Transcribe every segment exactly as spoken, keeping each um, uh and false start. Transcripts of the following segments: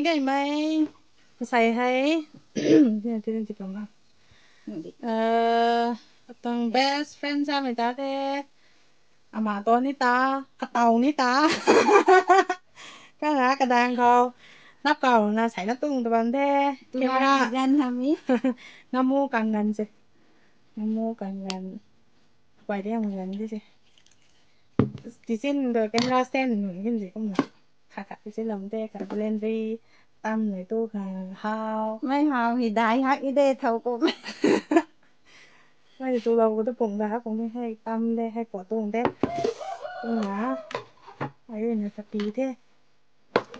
Gaymei, masei hei. Tini, tini, tini, tini. Uh, atang best friend samei ta the. Ama to ni ta, katow ni ta. Kanga kadang khou. Nap kau na sai na tung ta bam the. Camera. Gan hami. Ngamu kang gan se. Ngamu kang gan. Pai de ang gan di se. Tisin the camera stand nunc gin zi kum na. Kha kha tisin lam the, kha blender tam nei tu kha hau. Mei hau hi dai hak i de thau kum. Mei tu lau ko tu pung da hak kum ni hei tam de, hei ko tung de. Kum na. Ai na tapi the.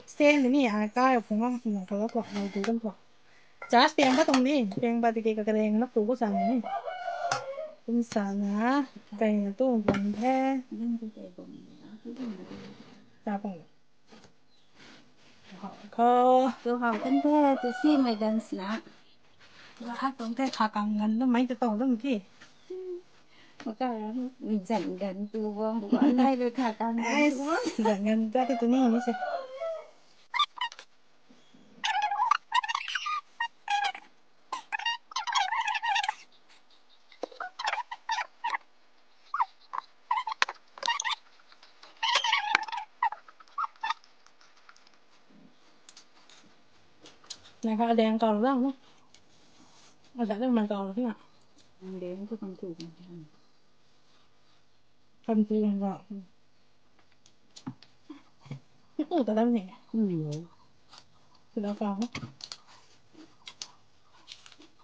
Stand ni a kai phung ang phung ko ko lau tu kan ko. Charge piang ba tuang ni, piang ba tiki kakareng na tu ko sang ni. Kum sang a, kai na tu bam the. Sa pung. Ko. Tu hau kan the, tu si mei gan sna. Hak tuang the, kha kang gan tu mei tu tau dum ki. Maka, mi zan gan tu bam, bu ai lu kha kang gan tu bam. Zan gan ta tu tu ni ni se. Nai kha deng kau lang. Ada deng mai kau lang na. Deng tu kan tu kan. Kan tu kan kau. Ni ku ta dam ni. Hmm. Sila kau.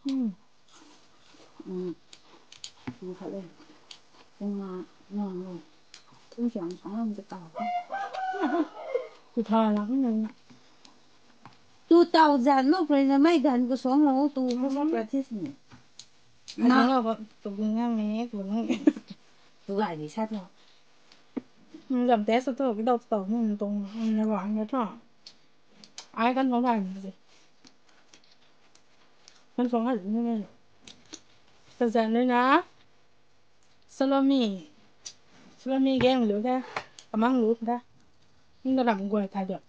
Hmm. Hmm. Ni kha le. Kung na, na, na. Kung siang sang lam ta kau. Ku tha lang na. Two thousand no pre na mai gan ku song lo tu. Mo practice ni. Na lo ko tu ngang ni ku ngang. Tu ga di sat lo. Lam test tu ki dau tu ni tung na wa ni tho. Ai kan song dai ni. Kan song ai ni. Ka zan ni na. Salami. Salami gang lu the. Kamang lu the. Nda ram guay thai dot.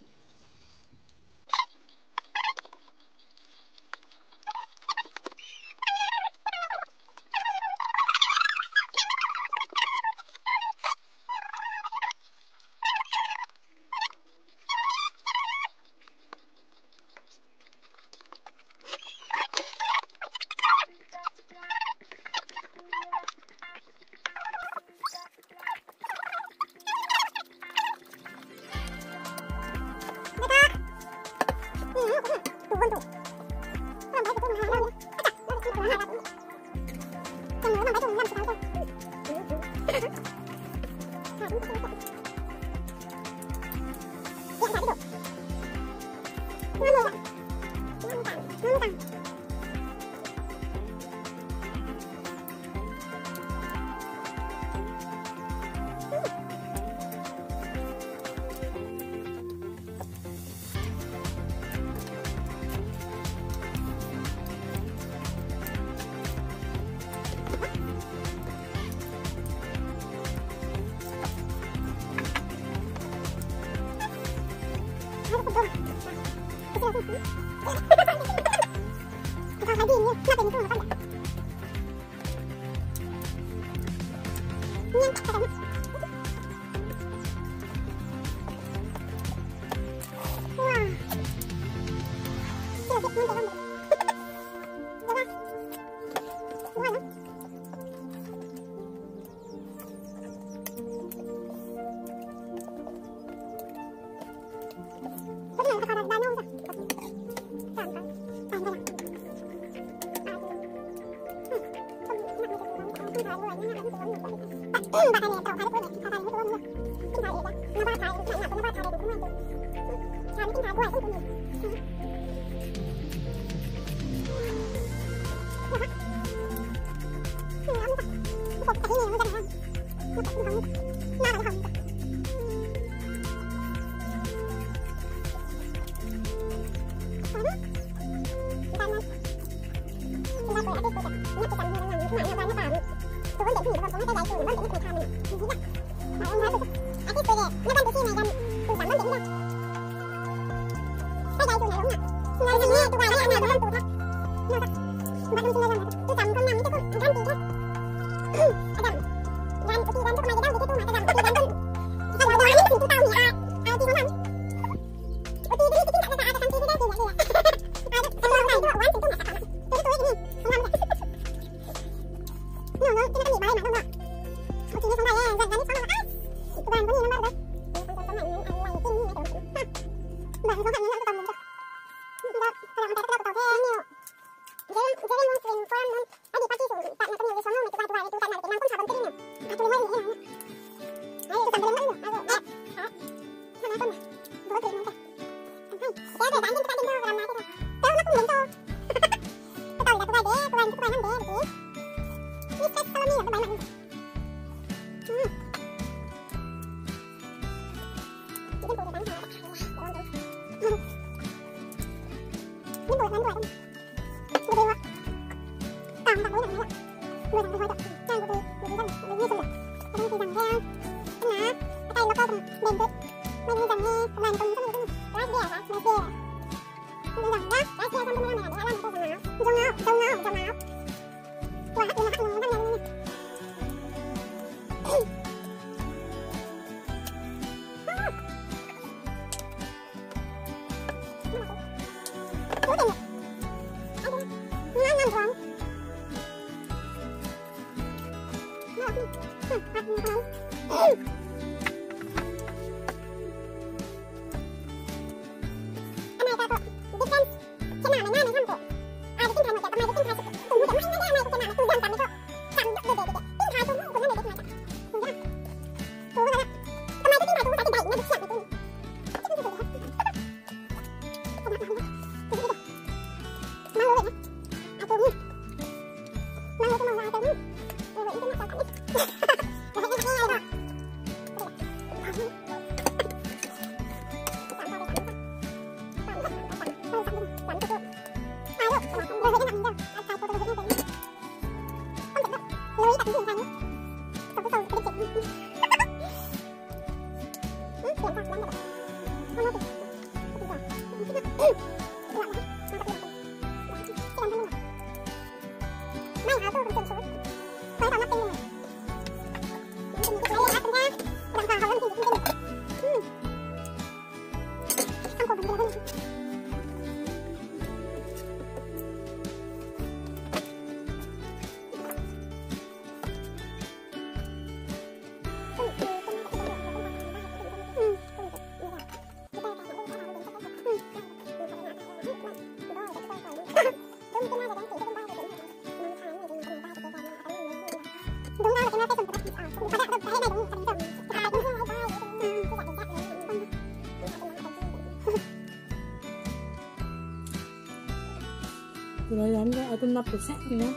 Turai ram ga atum nap tu sek ni na.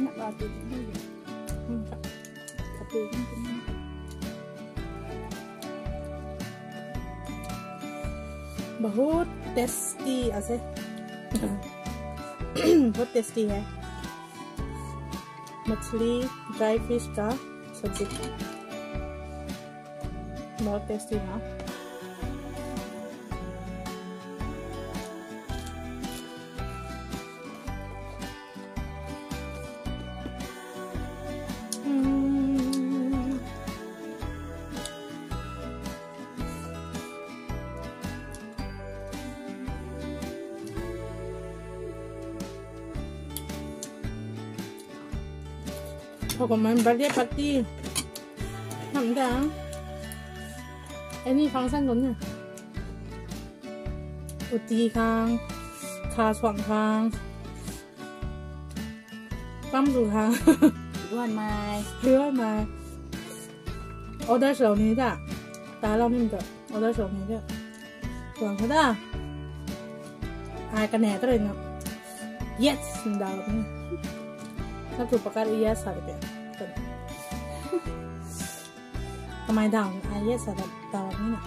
Nap la tu ni. Hmm. Kapi ni. बहुत tasty ऐसे। बहुत tasty है। मछली, dry fish का सब्जी। बहुत tasty था। How come my birthday party? Hamda. Any function kum na. Uti khang, kha suang khang, pam zu khang. Guan mai. Guan mai. Order sw ni da. Ta lau ni da. Order sw ni da. Tuang kha da. Ai kane ta rui na. Yes, ndau ni. Na tu pakar yes sa de. Kamei dang, ai yes sa da, dau ni na.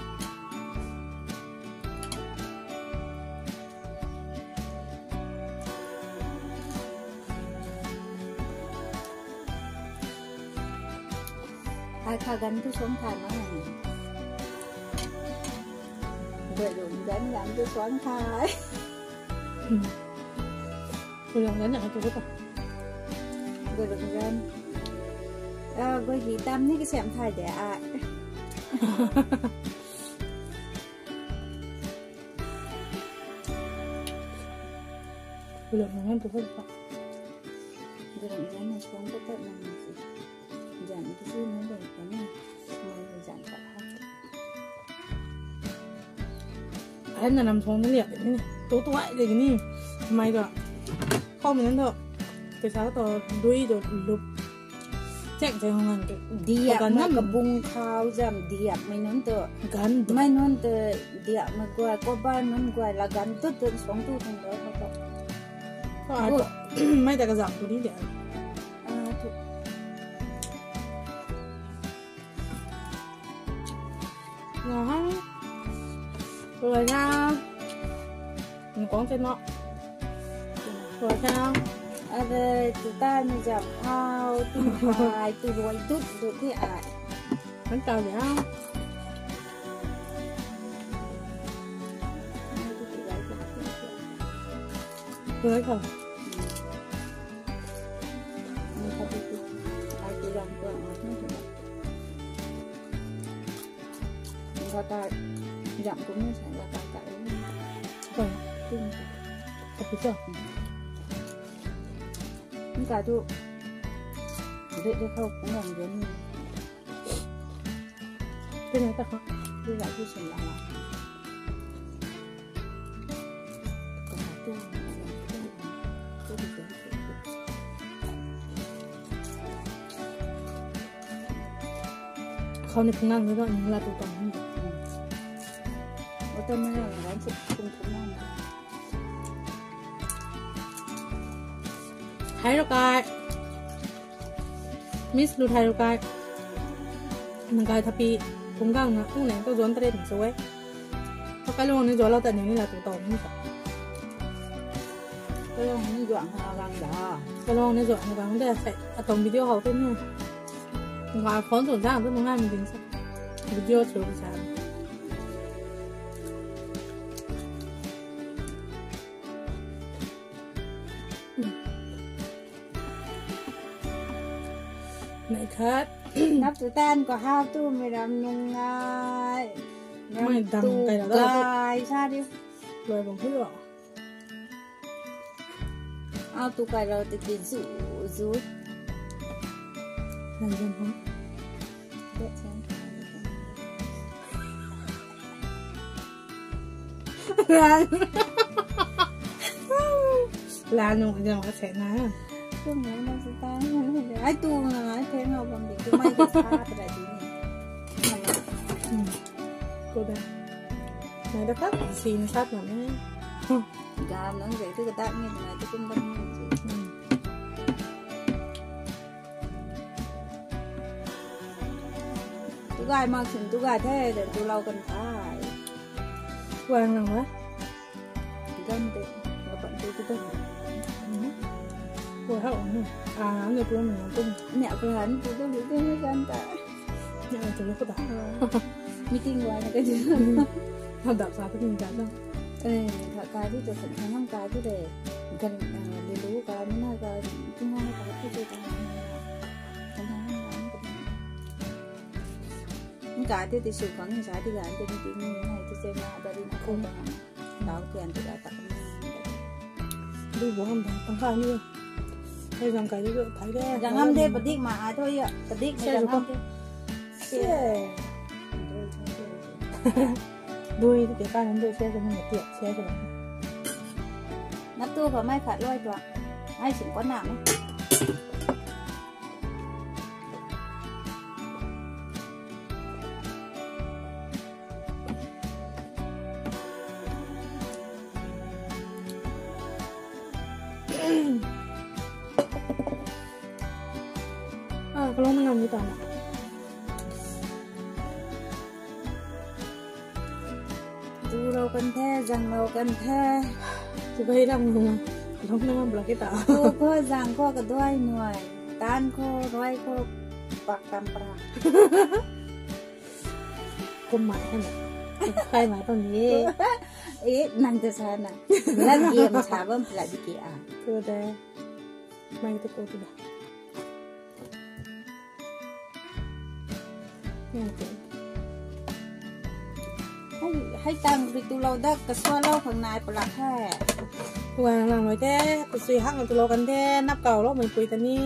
Ai kha gan tu song thay na. Guay rung gan gan tu suang thai. Hmm. Guay rung gan na tu ko. Guay rung gan. Ah, guay hi tam ni kasiam thai de ai. Guay rung gan tu ko. Guay rung gan na suang ko tat na ni si. Zan ki si ni de ko ni. Mai zan ta ha. Ai na nam song ni liak ni. Tu tu ai de ni. Mai do. Khou mei nunc tu. Pei sa tu dui tu lup. Chek chek hong ngan ke. Diak gan mei nam. Kabung thau zam diak mei nunc tu. Gan. Mei nunc tu diak mei guay ko ba nunc guay la gan tu tu song tu tu do ko. Ko ai tu. Mei ta kazam tu ni de. Ah, tu. Ngon ha. Rui na. Nang kong se no. Rui sa. Are, tu ta ni zam hau, tu hai, tu rui dut dut ni ai. Kan tau de ha. Rui khou. Ni khat tu tu. Ai tu zam tu ai tu tu. Ni khat ta zam kum ni sa la ta ta. Koi. Ting. Tapi so. Ni khat tu. Dek dek khou kum zam zam ni. Pina ta kha. Pina tu sin la la. Khou ni phungang ni ro ni la tu tang. Ota mei na ran se phung phung na. Hai ro kai. Miss Lu Thai Rukai. Nang kai thapi phunggang na tu nang tu zuan tare ni sw e. Tho kai lung ni zuan lou ta ni ni la tu tau ni sa. Kai lung ni zuan ha gang da. Kai lung ni zuan ha gang da sa. Atong video hou te ni. Nang phone tu zang tu nang ngai mi ding sa. Video sw sa. Nai khat. Nap tu tan ko hau tu mei ram nung ngai. Mei dang tu kai la da. Gai sa di. Loi bang hui lo. Au tu kai lo ti ti zu zu. Nang zan hom. Lan. Lan nung jam ka se na. Tu mo na su ta. Ai tu na ai the ngau bam di tu mai ka sa ta di ni. Hmm. Ko da. Mai da ka si na sat na ni. Gam nang zai tu ka dak ni na tu kum bam ni. Hmm. Tu gai mak sin tu gai the, then tu lou kan thai. Kuang lang wa? Gan de, la pan tu tu tu. Kuang hau ni. Ah, ni tu ni tu. Ni aku han tu tu ni tu ni gan ta. Ni tu ni ku ta. Meeting wa na ka ji. Hau dap sa tu ni gan ta. Eh, kha kai tu tu san hang kai tu de. Gan, ah, lilu kai ni na kai tu na kai tu tu ta. Nka te ti sw khang ni sa ti gan te ni ti ni nai ti se na da ri na khou ta. Tau tian ti da ta. Dui bo ham tang kha ni. Hei zang kai di thai de. Zang ham de padik ma a thoi ya. Padik ma zang ham de. Share. Dui ti kai nam dui share ka ni ti share ka. Na tu ka mai khat loi tua. Ai sim ko na. Ah, kalung na ngam ni ta na. Tu lou kan the, zang lou kan the. Tu bai ram na. Kalung na ngam bla kita. Tu ko zang ko ka duai nuai. Tan ko, roi ko, pak tam pra. Kum mai hana. Kai ma tong ni. E, nang ta sa na. Nang game sa bam pla di ke a. Tu de. Mai tu ko tu da. Hai, hai tang ri tu lou da, ka sua lou khang nai pla khe. Wang lang lou te, tu sui hak na tu lou kan the, nap kau lou mei pui ta ni.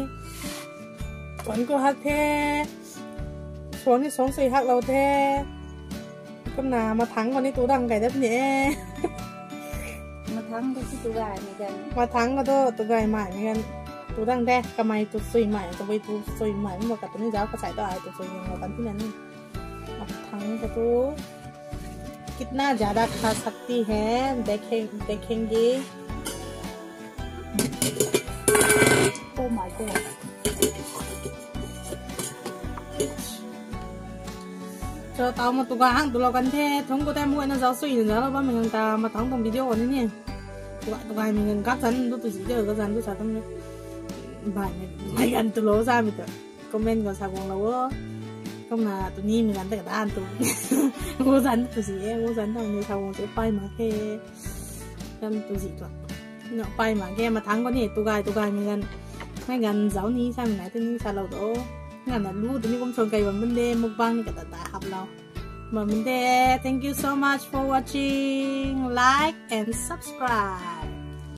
Wan ko hak the. Suang ni suang sui hak lou the. Kumna mathang ko ni tu dang kai dat ni e. Mathang ko si tu gay ni gan. Mathang ko tu, tu gay mai ni gan. Tu dang de, kamei tu sui mai, tu bui tu sui mai, mo ka tu ni zau ka sai tu ai tu sui ni mo kan ti na ni. Mathang ko tu. कितना ज्यादा खा सकती है, देखें, देखेंगे। Oh my God. So, tau ma tu ga hang tu lou kan the, thung ko te mu na zau sui na zau lou bam mei hang ta, mathang tuang video ko ni ni. Tu ga, tu ga mei hang kak zan du tu zi de, kak zan du sa tam ni. Bai mei, mei gan tu lou sa mei ta. Comment ko sa guang lou o. Kumna tu ni mei gan ta ka dan tu. Ngu zan tu zi e, ngu zan ta ni sa guang se pai ma khe. Kan tu zi tu. No, pai ma khe, mathang ko ni, tu gay, tu gay mei gan. Mei gan zau ni sa mei nai tu ni sa lou do. Ngan na lu tu ni kum suang kai bam bun de, mukbang ni ka ta ta hap lou. Bam bun de, thank you so much for watching. Like and subscribe.